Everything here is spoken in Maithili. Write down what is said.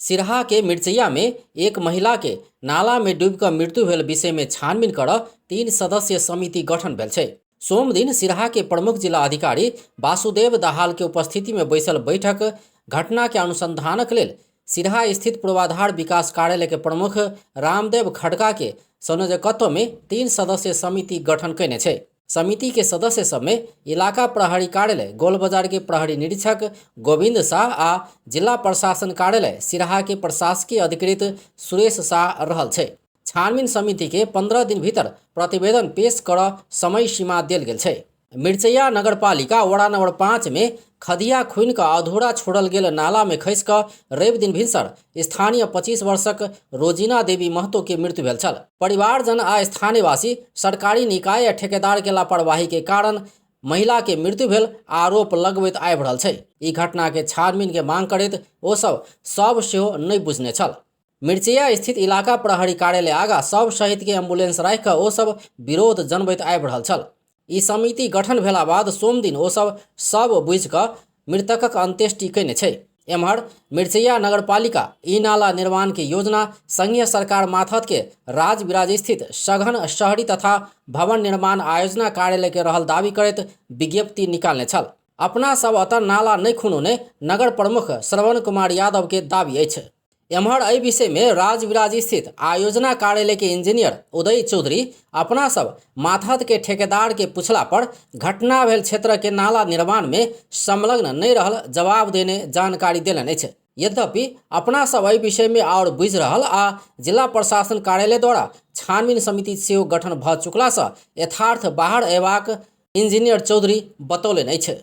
सिरहा के मिर्चैया में एक महिला के नाला में डूबि कऽ मृत्यु भेल विषय में छानबीन करऽ 3 सदस्यीय समिति गठन भेल छै। सोम दिन सिरहा के प्रमुख जिला अधिकारी वासुदेव दाहाल के उपस्थिति में बैसल बैठक घटना के अनुसंधानक लेल सिरहा स्थित पूर्वाधार विकास कार्यालय के प्रमुख रामदेव खड़का के संयोजकत्व में 3 सदस्यीय समिति गठन कयने छै। समिति के सदस्य सब में इलाका प्रहरी कार्यालय गोलबाजार के प्रहरी निरीक्षक गोविंद शाह आ जिला प्रशासन कार्यालय सिरहा के प्रशासकीय अधिकृत सुरेश शाह रहल छै। छानबीन समिति के 15 दिन भीतर प्रतिवेदन पेश कर समय सीमा देल गेल छै। मिर्चैया नगरपालिका वड़ा नंबर 5 में खदिया खुनि कऽ अधूरा छोड़ल गेल नाला में खसि कऽ रवि दिन भिनसर स्थानीय 25 वर्षक रोजीना देवी महतो के मृत्यु भेल छल। परिवारजन आ स्थानीयवासी सरकारी निकाय आ ठेकेदार के लापरवाही के कारण महिला के मृत्यु भेल आरोप लगबैत आबि रहल छै। ई घटना के छानबीन के मांग करैत ओ सब सब सेहो नहि बुझने छल। मिर्चैया स्थित इलाका प्रहरी कार्यालय आगा सब सहित के एम्बुलेंस राखि कऽ ओ सब विरोध जनबैत आबि रहल छल। ई समिति गठन भेला बाद सोमदिन ओ सब सब बुझि कऽ मृतकक अंत्येष्टि कयने छै। एम्हर मिर्चैया नगरपालिका ई नाला निर्माण के योजना संघीय सरकार माथत के राजविराज स्थित सघन शहरी तथा भवन निर्माण आयोजना कार्यालय के रहल दावी करैत विज्ञप्ति निकालने छल। अपना सब अतः नाला नहि खुनौने नगर प्रमुख श्रवण कुमार यादव के दावी अछि। एम्हर एहि विषय में राजविराज स्थित आयोजना कार्यालय के इंजीनियर उदय चौधरी अपना सब माथत के ठेकेदार के पूछला पर घटना भेल क्षेत्र के नाला निर्माण में संलग्न नहीं रहल जवाब देने जानकारी देलनि अछि। यद्यपि अपना सब एहि विषय में और बुझि रहल आ जिला प्रशासन कार्यालय द्वारा छानबीन समिति सेहो गठन भऽ चुकला सँ यथार्थ बाहर अयबाक इंजीनियर चौधरी बतौलनि अछि।